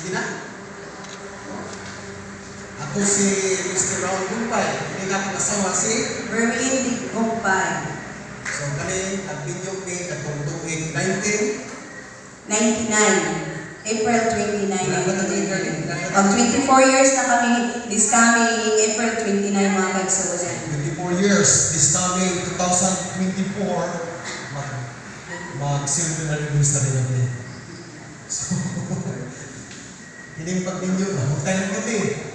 Sige na. Ako si Mr. Raul Gumpay. Hindi na akong asawa si Berlin Gumpay. So kani nagminyo ni katong tuig 19 99. April 29, Ilan ba tayo, girl? 1999. Mag 24 years na kami this coming April 29, mga kaigsuonan. 24 years this coming 2024 mag mag silver anniversary na ni. So kining pagminyo na hutay lang gud eh.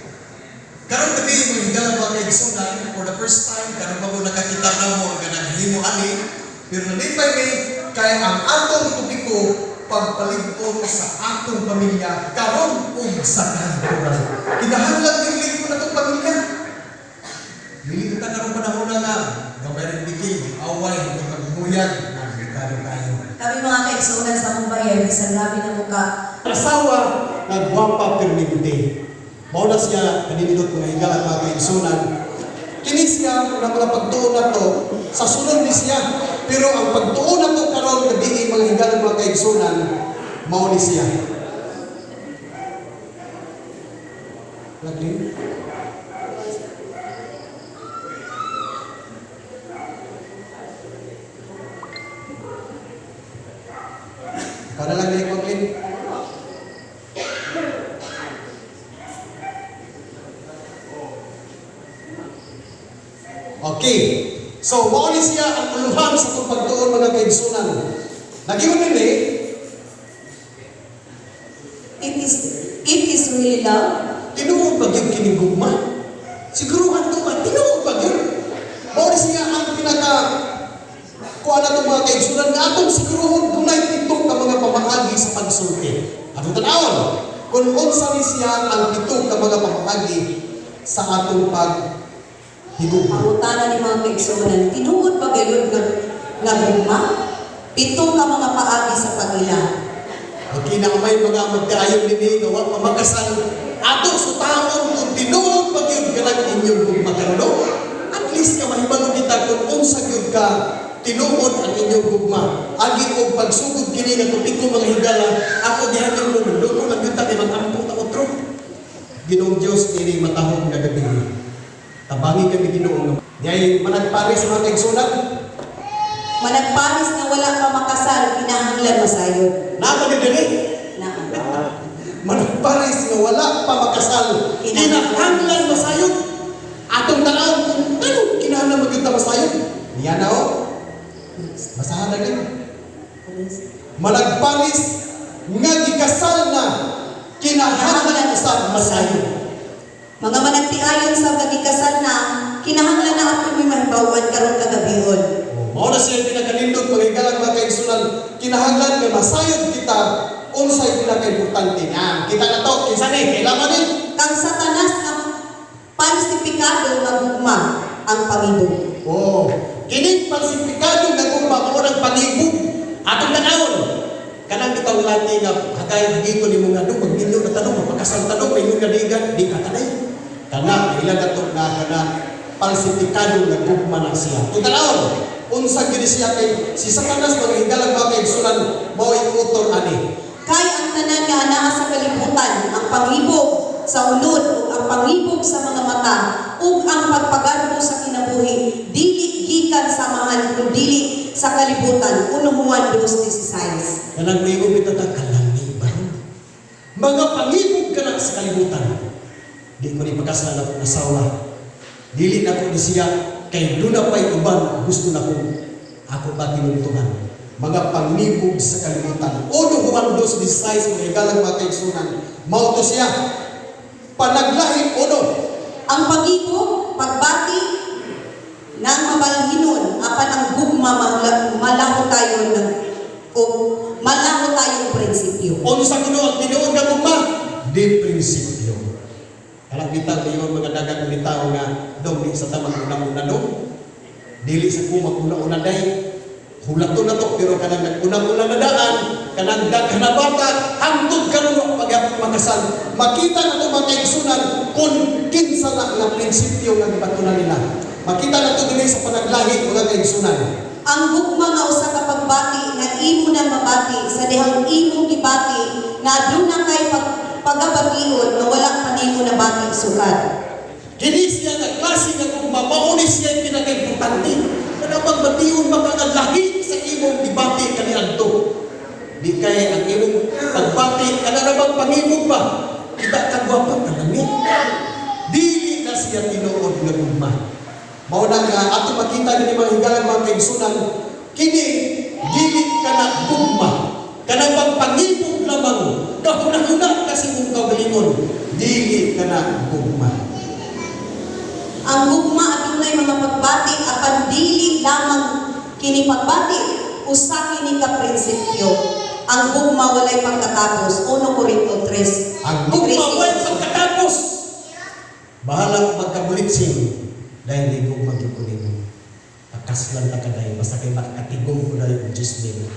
Karon gabi mo higala mga kaigsuonan, for the first time karon pa mo nakakita na mo nga naghimo ani, pero nalipay mi kay ang atong topiko, pagpalig-on sa atong pamilya karon ug sa kahangturan. Kinahanglan gyud lig-on atong pamilya. Dili ta karong panahon na nga gamay rin bikil, away, maghuyag, nagkano tayo. Kami, mga kaigsuonan, sa akong bayay, bisan labi na muka Asawa nga gwapa permente. Mao na siya kaninindot, mga higala, mga kaigsunan. Kini siya nga mga pagtuon na to, sa sunod ni siya. Pero ang pagtuon na to karon gabi, mga higala, mga kaigsunan, mao ni siya. Lagi. Para lang ni Koklin. Okay. So, mao ni siya ang uluhan sa itong pagtuon, mga kaigsunan. Nagingon nini, It is really love. Tinuod ba gyud kining gugma? Siguruhan to ba? Tinuod ba gyud? Mao ni siya ang pinaka kuha na itong mga kaigsunan nga atong siguruhon dunay pito ka mga pamaagi sa pagsulti. Atong tan-awon kung unsa ni siya ang pito ka mga pamaagi sa atong paghigugma. Pangutana ni mga kaigsuonan, tinuod ba gayud nga gugma? Pito ka mga paagi sa pag-ila. Okay na may mga magkaayon nini nga wa pa makasal. Ato sutaon kung tinuod ba gyud kanang inyong gugma karon. At least nga mahibalo kita kung unsa gyud ka tinuod ang inyong gugma. Agi og pagsugod kini nga topiko, mga higala, ako gihangyo mo loko lang gyud ta kay mag-ampo ta otro. Ginoong Dios, ini matahom nga gabi. Tabangi kami, Ginoo, nga Diyay managpares, mga kaigsunan. Managpares nga wala pa makasal, kinahanglan masayod. Naa ni diri. Na. Managpares nga wala pa makasal, kinahanglan masayod. Atong tan-awon kung ano kinahanglan magyud ta masayod. Niya na oh. Basahan na gyud. Managpares nga gikasal na, kinahanglan usab masayod. Mga managtiayon sa pagikasal na, kinahanglan na ato may mahibawan karon kagabihon. Oh, mao na siya pinakalindot, mga higalang mga kaigsunan, kinahanglan nga masayod kita unsay pinakaimportante nga. Kita na to, kinsa ni? Kailangan ni. Kang Satanas nga palsipikado nga gugma, ang pangibog. Oh, kining palsipikado nga gugma mao nang pangibog. Atong tan-awon. Kanang bitaw lagi nga hagay hagito nimo nga dong magminyo na tanong, magpakasal tanong, may nga digan di ka tanay. Kana ilan na to nga kana palsipikado nga gugma na siya. Atong tan-awon. Unsa gyud siya kay si Satanas, mga higalang mga kaigsunan, mao'y author ani. Kay ang tanan nga anaa sa kalibutan, ang panghibog sa unod ug ang panghibog sa mga mata ug ang pagpagarbo sa kinabuhi, dili gikan sa Amahan kun dili sa kalibutan. 1 Juan 2:16. Kanang moingon bitaw ta kalami ba ron? Mga pangibog ka na sa kalibutan. Di ko ni pagkasal na akong asawa. Dili na ko ni siya kay duna pa'y uban gusto na ko ako ba tinuntungan. Mga pangibog sa kalibutan. 1 Juan 2:16, mga higalang mga kaigsunan. Mao to siya. Panaglahi uno. Ang pag-ibig, pagbati ng mabalhinon, apan ang gugma malahotayon ng o malahotayong prinsipyo. Unsa kuno ang tinuod nga gugma? Di prinsipyo. Kanang bitaw niyon mga dagang ni tao nga dong di sa tamang una-una dong. Dili sa ko mag-una-una day. Hulat to na to, pero kanang nag-una-una na daan, kanang daghan na bata, hangtod karon wa pagyapon makasal. Makita na to, mga kaigsunan, kung kinsa na nga prinsipyo nga gibatunan nila. Makita na to dinhi sa panaglahi, mga kaigsunan. Ang gugma nga usa ka pagbati nga imo na mabati sa dihang imong gibati nga aduna kay pag Pagabation nga wala pa nimo nabati sukad. Kini siya nga klase nga gugma, mao ni siya ang pinakaimportante. Kanang bation ba ka nga lahi sa imong gibati kaniadto. Di kay ang imong pagbati kana ra bang pangibog ba? Kita ka gwapa kalami. Dili na siya tinuod nga gugma. Mao na nga ato makita kini, mga higalang mga kaigsunan, kini dili kana gugma. Kanang bang pangibog lamang, kahuna-huna kasi imong kaugalingon, dili kana gugma. Ang gugma adunay mga pagbati, apan dili lamang kini pagbati, usa kini ka prinsipyo. Ang gugma walay pagkatapos. 1 Corinto 3. Ang gugma walay pagkatapos. Bahala ko magkabulitsing dahil di ko magyud ko nimo. Pakaslan ta ka dahil basta kay makatigom ko dahil og 10,000.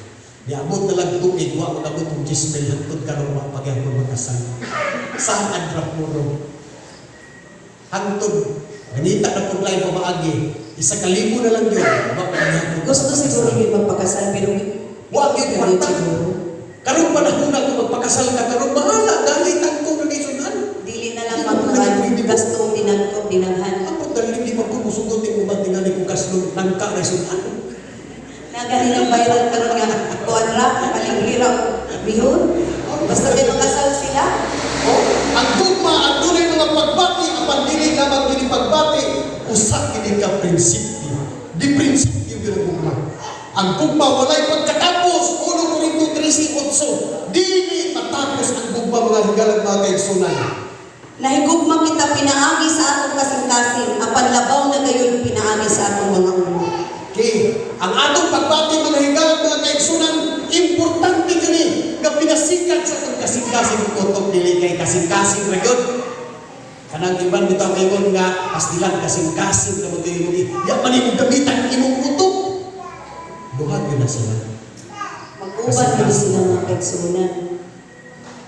Niabot na lang tuig, wa ko nabot og 10,000, hangtod karon wa pagyapon magkasal. Saan ra puro? Hangtod nangita na pud lain pamaagi, 1,000 na lang yun. Wa pagyapon. Gusto siguro gyud magpakasal pero Wa gyud kwarta. siguro. Karon panahon na kung magpakasal ka karon, bahala dali tagko ka kay sudan. Dili na lang magkuhan gasto dinagko dinaghan. Ako dali di man ko musugot ni uban tingali kung kaslong nangka na sudan. Nagani ng viral karon nga kuan ra paligri ra bihon. Basta kay makasal sila. Oh, ang gugma adunay mga pagbati, apan dili lamang kini pagbati, usa kini ka prinsipyo. Di prinsipyo gyud ang gugma. Ang gugma walay pagkatapos. 1 Corinto 13:8. Dili matapos ang gugma, mga higalang mga kaigsunan. Nahigugma kita pinaagi sa atong kasing-kasing, apan labaw na gayon pinaagi sa atong mga ulo. Okay, ang atong pagbati, mga higalang mga kaigsunan, importante kini nga pinasikat sa atong kasing-kasing utok, dili kay kasing-kasing ra gyud. Kanang iban bitaw ingon nga pastilan kasing-kasing ra mo imong di man imong gamitan imong utok. Duha gyud na sila. Mag-uban gyud sila, mga kaigsunan.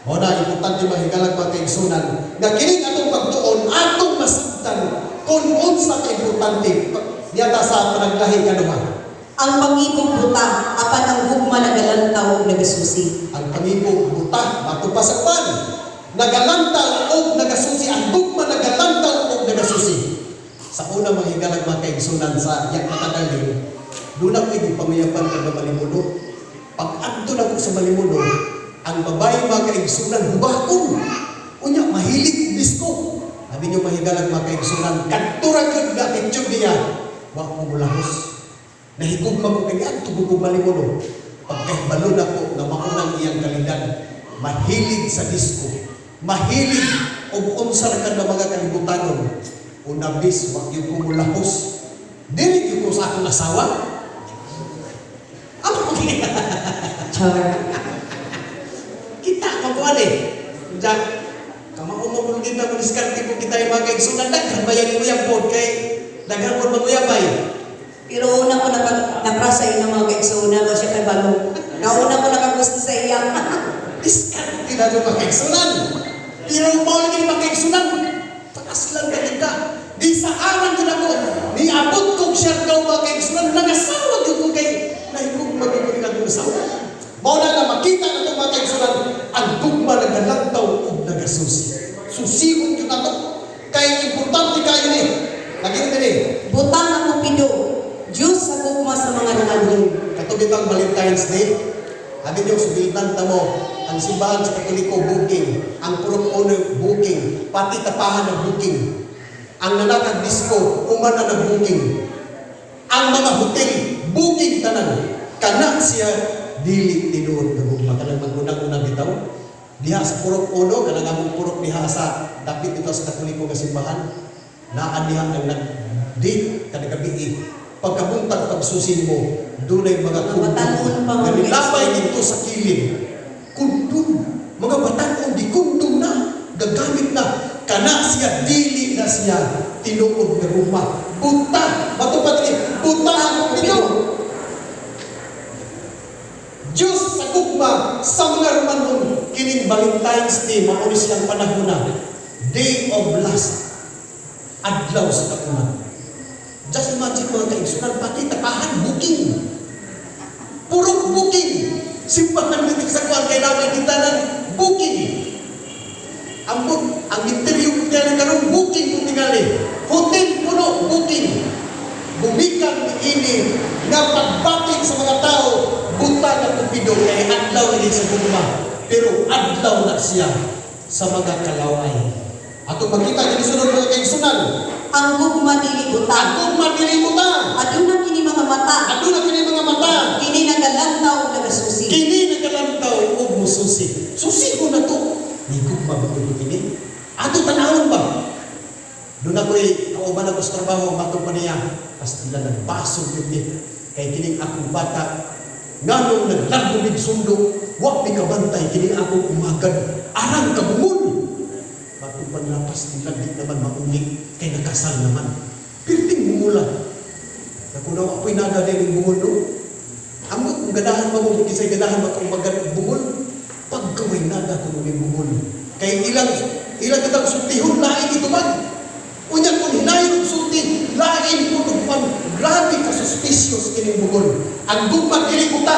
Mao na importante, mga higalang mga kaigsunan, nga kining atong pagtuon atong masabtan kung unsa ka importante niyata sa panaglahi kanuha. Ang pangibog buta, apan ang gugma nagalantaw ug nagasusi. Ang pangibog buta, matupasapan. Nagalantaw og nagasusi. Ang gugma nagalantaw og nagasusi. Sa una, mga higalang mga kaigsunan, sa yak matagaling, doon ako ipangayapan taga Malimuno. Pag adto na ko sa Malimuno, ang babae, mga kaigsunan, hubakon. Unya, mahilig og disco. Sabi niyo, mahigalang mga kaigsunan, kadto ra gyud nga attitude niya. Wa ko mulahos. Nahigugma ko kay adto ko Malimuno. Pagkahibalo na ko nga maunang iyang kalidad, mahilig sa disco, mahilig og unsa ra kad mga kalibutanon. Una bis, wa gyud ko mulahos. Dili gyud ko sa akong asawa. Amo kaya Char. kita makuan eh. Diyan, kamao mo kung kita mo diskarte po kita yung mga kaigsunan, daghan ba yan mo pod kay daghan po maguyabay. Pero una ko naka sa iya, mga kaigsunan, wa siya kay balo. Nauna ko nakagusto sa iya. Diskarte na yung mga kaigsunan. Pero mao lagi mga kaigsunan, pakaslan ka ka. Di sa aran yun ako, niabot kong Siargao, mga kaigsunan, nangasawa gyud ko kay nahigugma gyud ko ni akong asawa. Mao na nga makita na itong mga kaigsunan, ang gugma nagalantaw ug nagasusi. Susihon yun ato. Kay importante kayo ni. Lagi ni. Buta ang kupido, Diyos sa gugma sa mga nangalhin. Katong bitang Valentine's Day, abi niyo subildan ta mo, ang simbahan sa Katoliko booking, ang Purok Uno booking, pati tapahan ng booking. Ang nanakag disco, human na nag-booking. Ang mga hotel, booking tanan. Kana siya dili tinuod nga gugma, kanang magunang-unang bitaw. Diha sa Purok Uno, kanang among purok diha sa dapit dito sa Katoliko nga simbahan, naa diha ang nag-date kada gabi. Pagkabuntag pagsusin mo, dunay mga Mga batan-on pa, mga nga nilabay kaigsunan. dito sa kilid. Kundum. Mga batan-on di kundum na. Gagamit na. Kana siya, dili na siya tinuod nga gugma. Buta. Matupad ni buta ang kupido. Diyos sa gugma sa mga Romanon, kining Valentine's Day, mao ni siyang panahon na Day of Lust, adlaw sa katungan. Just imagine, mga kaigsunan, pati tapahan, booking. Purok booking. Simbahan dito sa kuwan kay namin kita ng booking. Ambot, ang interview ko tingali karon, booking ko tingali. Hotel puno, booking. Gumikan niini nga pagbating sa mga tao, buta na kupido kay adlaw ini sa gugma. Pero adlaw na siya sa mga kalaway. Ato makita kini sunod, mga kaigsunan. Ang gugma dili butang. Ang gugma dili butang. Aduna kini mga mata. Aduna kini mga mata. Kini nagalantaw ug nagasusi. Kini nagalantaw og mususi. Susi ko na to. Ni gugma ba kuno kini? Ato tanawon ba? Doon ako'y kauban ako sa trabaho, matong pa niya. Pastila nagbasog yun ni. Kay kining akong bata, nganong naglargo mig sundo, wa mi kabantay kini akong umagad, arang kabungol. Matong pa nila, pastila di naman mauli, kay nakasal naman. Pirting bungula. Nakunaw ako'y nada din yung bungol, no? Amot kung ganahan mo, kung kisay ganahan mo kung magan bungol, pagkaway nada kung may bungol. Kay ilang ilang kitang sultihon, lain ito man. Unya kung hinayon og sulti, lain po tugpan, grabe ka suspicious kining bungol. Ang gugma dili buta,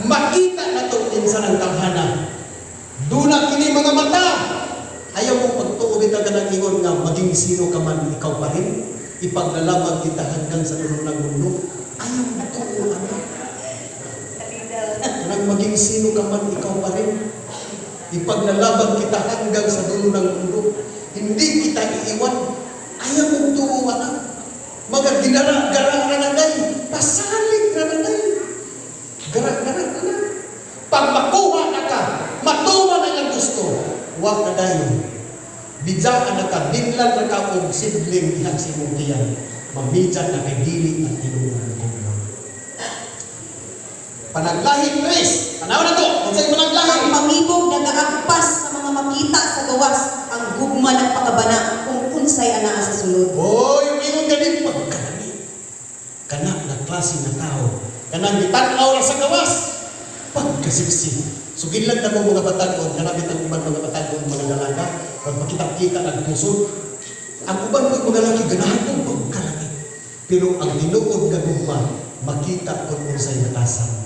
makita na to kinsa ng tawhana. Duna kini mga mata. Ayaw mo pagtuo kita ka ng ingon nga maging sino ka man, ikaw pa rin. Ipaglalaban kita hanggang sa dulo ng mundo. Ayaw mo tuo, anak. Kanang maging sino ka man, ikaw pa rin. Ipaglalaban kita hanggang sa dulo ng mundo. Hindi kita iiwan. Ayaw mong tuo, anak. Mga ginara-gara na nanay. Pasalig na nanay. Gara-gara na na. Pag makuha na ka, matuwa na ang gusto, huwag na dayon. Bidyakan na ka, binlan na ka og sibling ihang simong tiyan. Mamidya na kay dili at tinuod ang gugma. Panaglahi tres. Tanaw na to. Unsay panaglahi? Ang pangibog nagaagpas sa mga makita sa gawas. Ang gugma nagpakabana kung unsay anaa sa sulod. Hoy, ingon gani pagkalami. Kana na klase nga tao. Kanang gitan-aw ra sa gawas. Pagkasiksi. Sugid lang na mo mga batan-on, kana bitang uban mga batan-on, mga dalaga, pagpakita-kita ng puso. Ang uban po mga laki ganahan po pagkalami. Pero ang tinuod nga gugma makita kung unsay natasan.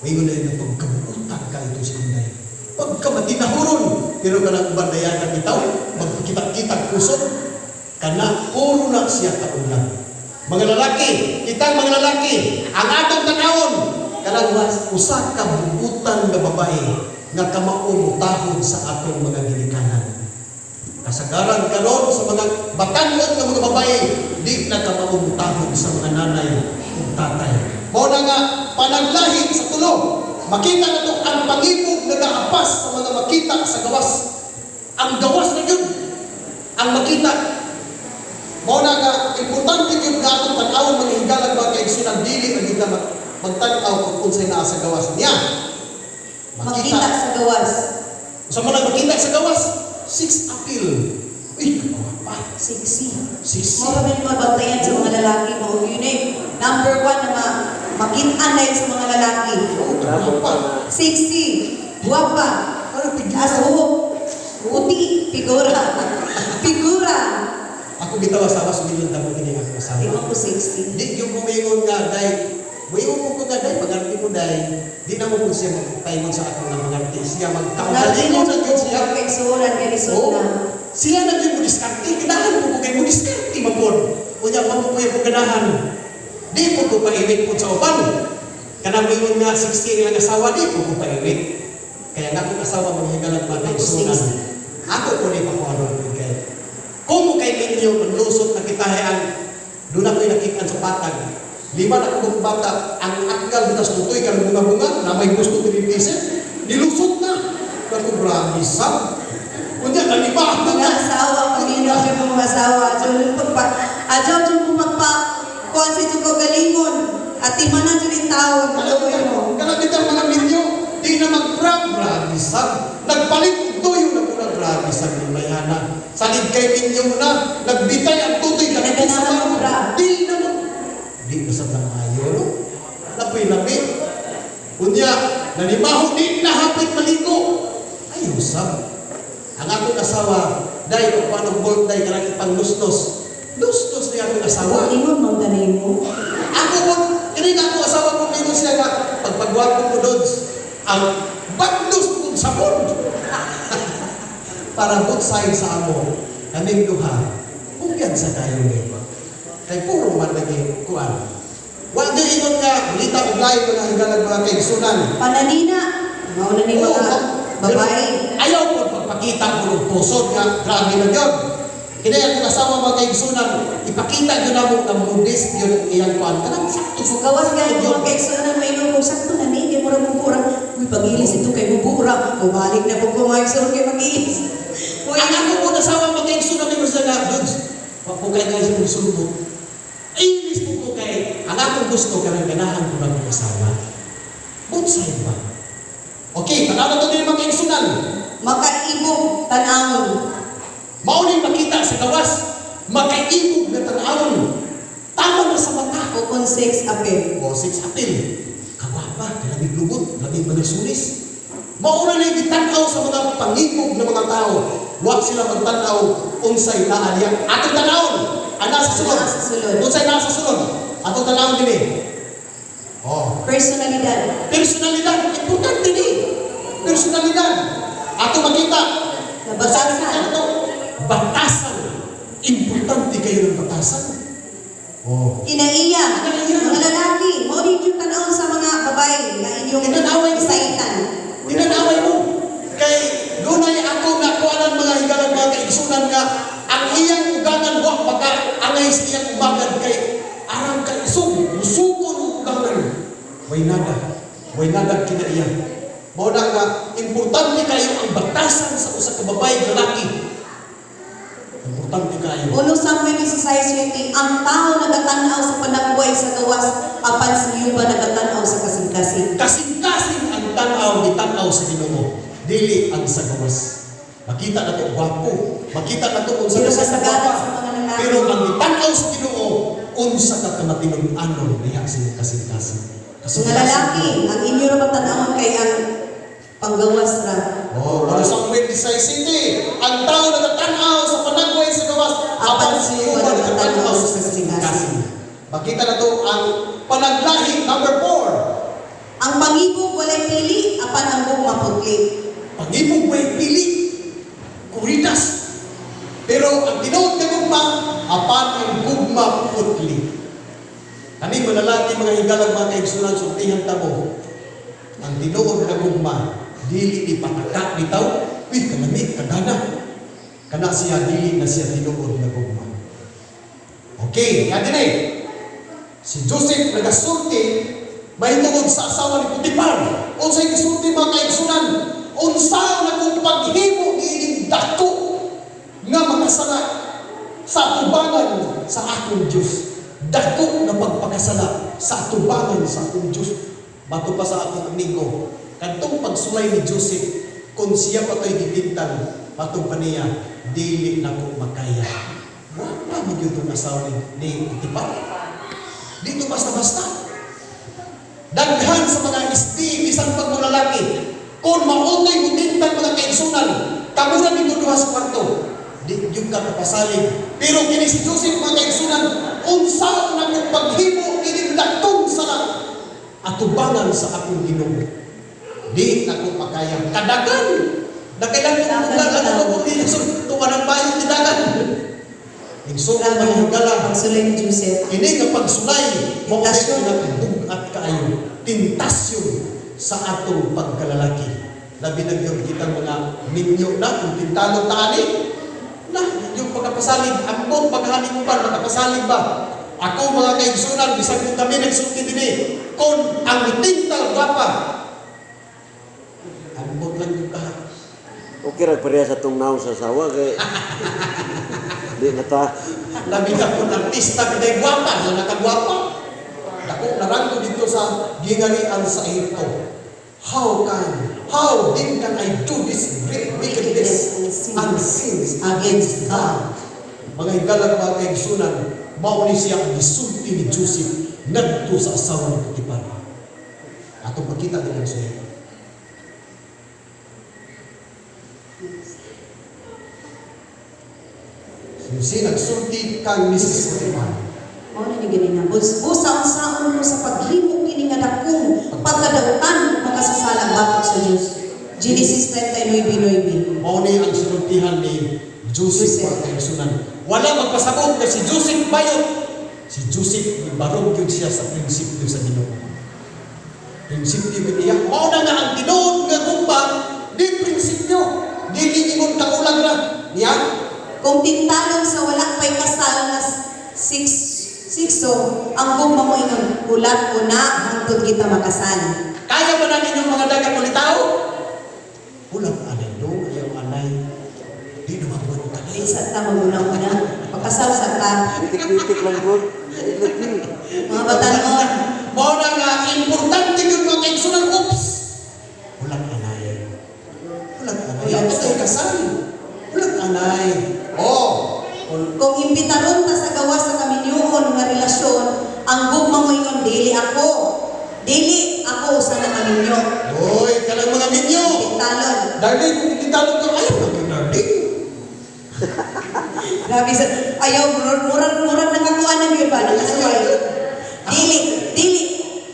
Ingon na yun ang pagkabuutan ka ito si Inday. Pagkamatinahuron, pero kanang uban dayagan bitaw, magpakita-kita ang puso, kana puro na siya kaulan. Mga lalaki, kitang mga lalaki, ang atong tanawon, kanang usa ka buutan nga babae nga kamao mutahod sa atong mga ginikanan. Kasagaran karon sa mga batan-on nga mga babae, di na kamao mutahod sa mga nanay ug tatay. Mao na nga panaglahi sa tulo, makita nato ang pangibog nagaapas sa mga makita sa gawas. Ang gawas na yun, ang makita. Mao na nga importante gyud nga atong tan-awon, mga higalag, mga kaigsunan, dili ang gyud na magtan-aw kung unsay naa sa gawas niya. Makita sa gawas. Sa mga makita sa gawas, sex appeal. Uy, pa. Sexy. Sexy. Mao kami mga bantayan sa mga lalaki, mao yun eh. Number one na makita na yun sa mga lalaki. Oh, pa. Sexy, guwapa, Ano pigla? asuhok, puti, figura. Figura. Ako bitaw asawa, sumilon damo kini ako asawa. Ingon ko sexy. Di yung kumingon nga day. Muingon ko nga day, pangarti ko day. Di na mo po siya magpaingon sa akong nga mangarti. Siya magkaugalingon na gyud siya. Kaigsuonan, kay Oo. na. Siya na gyud mo diskarte. Ganahan po ko kay mo diskarte man pod. Unya mo po po ganahan. Di po ko paiwit po sa uban. Kanang muingon nga 60 ilang asawa, di po ko paiwit. Kaya nga akong asawa, mga higalag, mga kaigsuonan. Ako po ni pakuanon po kay. Kung mo kay ninyo, manlusot na kita ang doon ako'y nakitaan sa patag. Lima na kong bata, ang akgal bitas tutoy kan bunga-bunga, na may gusto tinitisin, nilusot na. Naku, grabe sab. Kunya, naliba ako Mga na. asawa, pamilya ko yung mga asawa. Adyo yung pagpa, adyo yung pagpa, kuan si Juko galingon. At timanan dyan yung taon. Kanang kanang bitang mga minyo, di na mag-prank, grabe sab. Nagpalit og tuyo na po na, grabe sab yung mayana. Salig kay minyo na, nagbitay ang tutoy Di na kanang sa ganahan mag-prank. Di na mag, di na sab na maayo, no? Napoy lami. Unya, nanimaho di na hapit maligo. Ayaw sab. Ang akong asawa, day, kung paano bolt day, kanang ipanglustos. Lustos niya akong asawa. Ingon mo tanin mo. Ako po, kini nga ako asawa ko, mingon siya nga, pagpagwapo ko doon, ang bagnos kong sabon. Para both sides sa amo, kaming duha, kumpiyansa kayo ni. Kay puro man lagi kuan. Wa gyud ingon nga mulita og lain, mga higalag, mga kaigsunan. Pananina, mao na ni mga Oo, babae. Ayaw po pagpakita ko ng pusod nga grabe na yun. Kini akong asawa, mga kaigsunan, ipakita yun namo nga modest yun ang iyang kuan. Kanang sakto. So gawas kayo, mga kaigsunan, may kung sakto na ni, kay murag mubura. Uy, pagilis ito kay mubura. Mubalik na po ko, mga kaigsunan, kay magilis. Uy, Ang ako po asawa, mga kaigsunan, may gusto nga, "Dudes, wa po kay kayo sa sulbot." Ilis po ko kay, ang akong gusto kanang ganahan ko ng asawa. Both side ba? Okay, tanawa to din, mga kaigsunan. Makaibog tan-awon. Mao ning makita sa gawas, makaibog na tan-awon. Tama na sa mata. O kung sex appeal. O sex appeal. Kagwapa, kalabig lubot, labig manasunis. Mao na lang gitanaw sa mga pangibog ng mga tao. Wa sila magtanaw unsay naa diya. Atong tanawon, ang nasa sulod. Naa sa sulod. Unsay naa sa sulod. Atong tanawon dinhi. Oh, Personalidad. Personalidad, importante ni. Personalidad. Ato makita. Nabatasan. Ano to? Batasan. Importante kayo ng batasan. Oh. Kinaiya. Kinaiya. Mga lalaki, mao din yung tan-awon sa mga babae nga inyong Tinanaway mo. isaitan. Tinanaway mo. Kay dunay ako na kuanan, mga higalan, mga kaigsunan, nga ang iyang ugangan wa maka angay sa iyang ugangan kay aram kay isog musukon og ugangan. Way nada. Way nada kinaiya. Mao na nga importante kayo ang batasan sa usa ka babae, lalaki. Importante kayo. 1 Samuel 16:20, ang tao nagatan-aw sa panagway sa gawas, apan si Yuba nagatan-aw sa kasing-kasing. Kasing-kasing ang tan-aw, gitanaw sa Ginoo, dili ang sa gawas. Makita na to gwapo, makita na to unsa Pero ka sa kasagaran gwapa. sa mga lalaki. Pero ang gitanaw sa Ginoo, unsa ka kamatinud-anon diha sa iyong kasing-kasing. Mga lalaki, ang inyo ra tan-awon kay ang panggawas ra. Oh, 1 Samuel 16:7, ang tao nagatanaw sa panagway sa gawas, apan si Yuba nagatanaw sa kasing-kasing. Makita na to ang panaglahi number 4. Ang pangibog walay pili, apan ang gugma putli. Pangibog may pili, kuridas. Pero ang tinuod nga gugma, apan ang gugma putli. Kani mga lalaki, mga higalag, mga kaigsunan, sultihan ta mo. Ang tinuod nga gugma, dili ni pataka bitaw, uy, kanami, kagana. Kana siya, dili na siya tinuod nga gugma. Okay, yan din eh. Si Joseph nagasulti mahitungod sa asawa ni Potifar. Unsay gisulti, mga kaigsunan? Unsa na kung paghimo niining dako nga makasala sa atubangan sa akong Diyos. Dako na pagpakasala sa atubangan sa akong Diyos. Bato pa sa akong amigo. Kadtong pagsulay ni Joseph, kung siya pa to'y gibintang, matong pa niya, dili na ko makaya. Wa pa magyud tong asawa ni Potifar. Dito basta-basta. Daghan sa mga isti, bisan pag mga lalaki. Kung mautoy mutintang, mga kaigsunan, kamura dito duha sa kwarto. Di yung ka kapasalig. Pero kini si Joseph, mga kaigsunan, unsa na kung paghimo ining dakong sala atubangan sa akong Ginoo. Di na ko makaya. Kadagan! Nakailan ko Dagan kung ano daw. ko kung di so, tuwa ng bayo ti dagan. Igsuon, mga higala, Pagsulay ni Joseph. kini nga pagsulay mo Tentasyon. Pinakabugat kaayo tentasyon sa atong pagkalalaki. Labi na gyud kitang mga minyo na kung tintalo taani na yung pagkapasalig, ambot paghaning mo ba makapasalig ba. Ako, mga kaigsunan, bisan kung kami nagsulti dinhi, kung ang tintal gwapa, ambot lang yung kaha. Okay ra pareha sa tong naong sa asawa kay di na ta. Labi na kung artista biday gwapa na nakagwapa. Dako naranggo dito sa gingarian sa Ehipto. How then can I do this great wickedness and sins against God? Mga higalag, mga kaigsunan, mao ni siya ang gisulti ni Joseph ngadto sa asawa ni Potifar. Atong pagkita din ang sulat. Si nagsulti kang Mrs. Potifar. Mao na ni ganina. Busa unsaon mo sa paghimo kini nga dakong pagkadautan, makasasala batok sa Dios. Genesis 39:9. Mao ni ang sinultihan gisultihan ni Joseph, Joseph. mga kaigsunan. Wala magpasabot nga si Joseph bayot. Si Joseph gibarog gyud siya sa prinsipyo sa Ginoo. Prinsipyo gyud niya. Mao na nga ang tinuod nga gugma di prinsipyo. Dili ingon kaulag ra. Niya. Kung tintalon sa wala pa'y kasal nga sikso, ang gugma mo ingon, hulat ko na hangtod kita makasal. Kaya ba na ninyong mga dagat ulit tao? Hulat anay do, ayaw anay. Di naman mo tanay. Isa ta maguna-una, pakasal sa ta. Pitik-pitik lang po. Lagi. Mga batanon, Mao na nga importante gyud mga kaigsunan. Oops. Hulat anay. Hulat anay. Hulat. Ako tayo kasal. Hulat anay. Oh. Kung imbitaron ta sa gawas sa kaminyuon nga relasyon, ang gugma mo ingon, dili ako. Dili ako usa na kaminyo. Hoy, kanang mga minyo. Tintalon. Darling, kung tintalon ka, ayaw na gyud, darling. Grabe sa ayaw murag murag murag nakakuha na gyud ba, nakasuway. Dili, dili.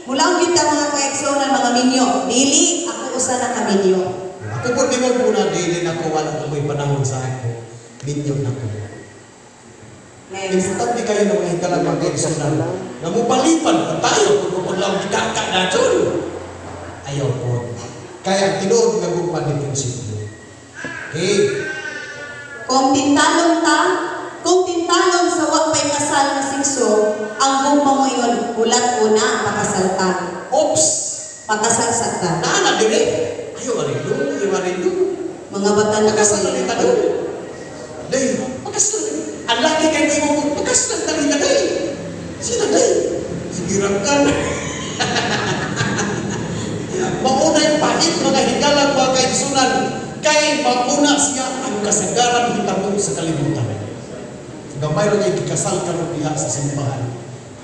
Mula gyud ta, mga kaigsuonan, mga minyo. Dili ako usa na kaminyo. Ako po di mo muna, dili na ko, wala na mo'y panahon sa ako. Minyo na ko. Next. Importante kayo ng mga hikalang mga kaigsunan. Nga mo palipan pa tayo kung mapaglaw di kaka na dyan. Ayaw po. Kaya ang tinuod nga gugma ni prinsipyo. Okay. Kung tintalon ta, kung tintalon sa wa pay kasal nga sikso, ang gugma mo ingon, hulat ko na pakasal ta. Oops! Pakasal sa ta. Naana dire. Ayaw arin do, ayaw arin do. Mga batanon. Pakasal na kita do. Day, pakasal. Ang laki kay mo, pakasal na rin ka day. Sino day? Sige ka. Maunay pait, mga higalang mga kaigsunan, kay mauna siya ang kasagaran hitabo sa kalibutan. Gamay ra kay gikasal karon diha sa simbahan.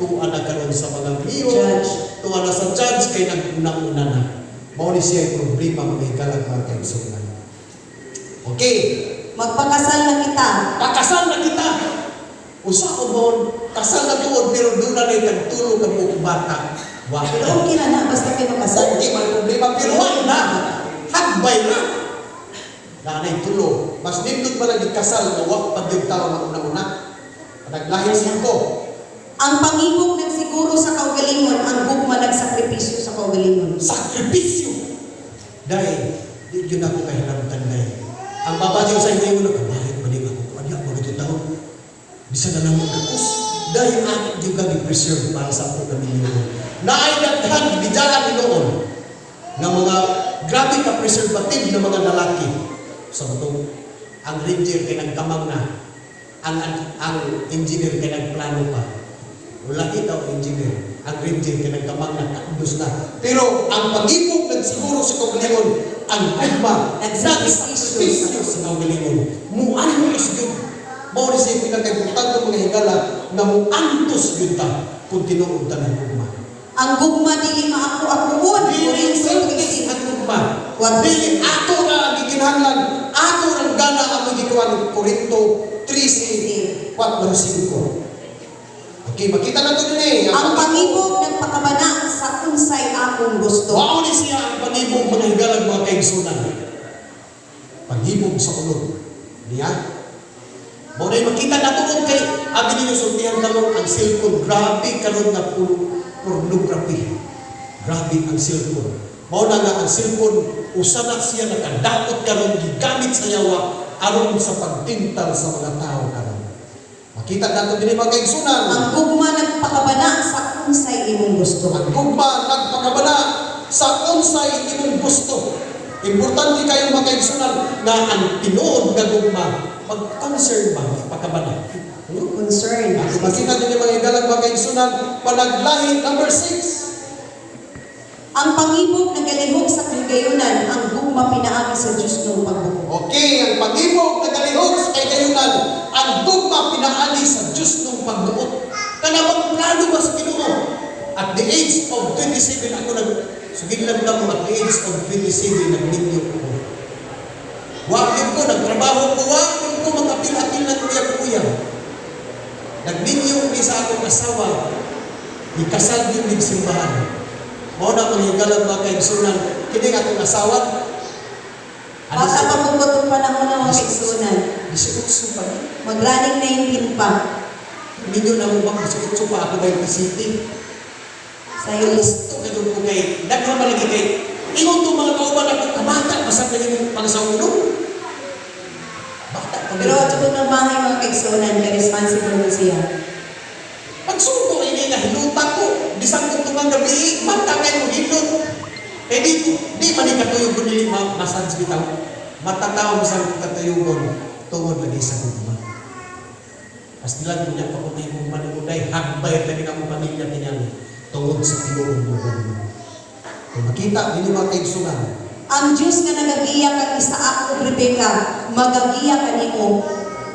Tuwa na karon sa mga mayor, Judge. Tuwa na sa judge kay naguna-una na. Mao ni siya yung problema, mga higalang mga kaigsunan. Okay, Magpakasal na kita. Pakasal na kita. Usa o mon, kasal na tuod pero doon na rin tagtulo ka buong bata. Wa Pero na. okay na na, basta kayo makasal. Okay, may problema pero wa na. Hagbay na. Nanay tulo. Mas nindot ba lagi kasal nga wa pa gyud tao nga una-una. Naglahi singko. Ang pangibok nagsiguro sa kaugalingon, ang gugma nagsakripisyo sa kaugalingon. Sakripisyo. Dahil, di yun ako kahilamtan dahil. Ang babae sa inyo na kabalit ba din ako? Ano ako ito taon? Bisa na lang magkakos. Dahil ako yung kami preserve para sa ako kami ninyo. Naay daghan, bidyahan ni noon nga mga grabe ka preservative na mga lalaki. Sa batong, ang ranger kay nagkamang na, ang engineer kay nagplano pa. Wala kita ang engineer. Ang ranger kay nagkamang na, takdos na. Pero ang pag-ibog nagsiguro sa kaugalingon, ang gugma Nagsakripisyo. nagsakripisyo sa kaugalingon. Muantos yun. Mao ni siya pinakaimportante, mga higala, nga muantos yun ta kung tinuod ta ng gugma. Ang gugma dili maako-akoon. Dili selfish ang gugma. What? Dili ato na ang gikinahanglan, ato ang gana ang gikuan, Korinto 13, 4, 5. Okay, makita na ito din eh. Ang pangibok nagpakabana sa unsay akong gusto. Mao ni siya ang pangibog, mga higalag mga kaigsunan. Pangibog sa ulod. Niya? Mao na makita na ito kay abi ninyo sultihan karon ang cellphone. Grabe karon nga puro pornography. Grabe ang cellphone. Mao na nga ang cellphone usa na siya nakadakot karon gigamit sa yawa aron sa pagtintal sa mga tao karon. Makita nato dinhi, mga kaigsunan. Ang gugma nagpakabana sa unsay imong gusto. Ang gugma nagpakabana sa unsay imong gusto. Importante kayo, mga kaigsunan, nga ang tinuod nga gugma mag-concern ba pakabana. Concern. At makita ninyo, mga higalang mga kaigsunan, panaglahi number 6. Ang pangibok nagalihok sa kahigayunan, ang gugma pinaagi sa Diyos ng pagbuo. Okay, ang pag-ibig nagalihok sa kahigayunan, ang gugma pinaagi sa Diyos ng pagbuot. Kanabang plano ba sa Ginoo? At the age of 27 ako nag sugid lang mo, at the age of 27 nagminyo ko. Wa gyud ko nagtrabaho ko, wa gyud ko magapil-apil ng kuya-kuya. Nagminyo ni sa akong asawa, ikasal gyud ning simbahan. Mao na mga higalang mga kaigsunan, kini akong asawa. Ano Bata pa ko. panahon ng mga kaigsuonan. 18 pa ni. Mag-running 19 pa. Minyo na mo ba 18 pa ako dahil City. Sayo. Gusto ka doon ko kay daghan man lagi kay ingon to mga kauban ako, kabata masag lagi mong pangasawa no. Bata pa. Pero ato kong namahay, mga kaigsuonan, kay responsible man siya. Pagsugo ini nga hilutan ko, bisan kung tungang gabi, mata kay mo hilot. Eh di ko, di man ni katuyog ko dili massage bitaw. Matataw bisan kung katuyugon tungod lagi sa gugma. Pastilan ko niya pa kung may gugma ni Uday, hagbay lagi na akong pamilya tingali tungod sa tinuod mo gugma. Kung makita ninyo, mga kaigsunan, Ang Diyos nga nagagiya kang Isaac ug Rebeka, magagiya kanimo,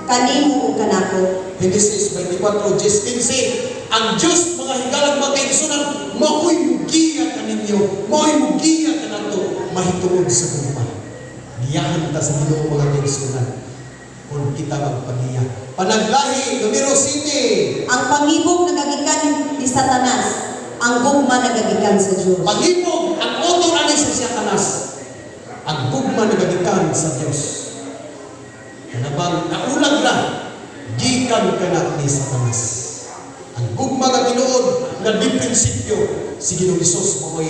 kanimo ug kanako. Genesis 24:15, ang Diyos, mga higalag, mga kaigsunan, mao'y mugiya kaninyo, mao'y mugiya kanato, mahitungod sa gugma. Giyahan ta sa Ginoo, mga kaigsunan, kung kita magpagiya. Panaglahi, numero 7. Ang pangibog nagagikan ni Satanas, ang gugma nagagikan sa Diyos. Pangibog, ang author ani sa Satanas. Ang gugma nagagikan sa Diyos. Kanabang naulag ra, gikan kana ni Satanas. Ang gugma nga tinuod nga di prinsipyo si Ginoong Hesus mao'y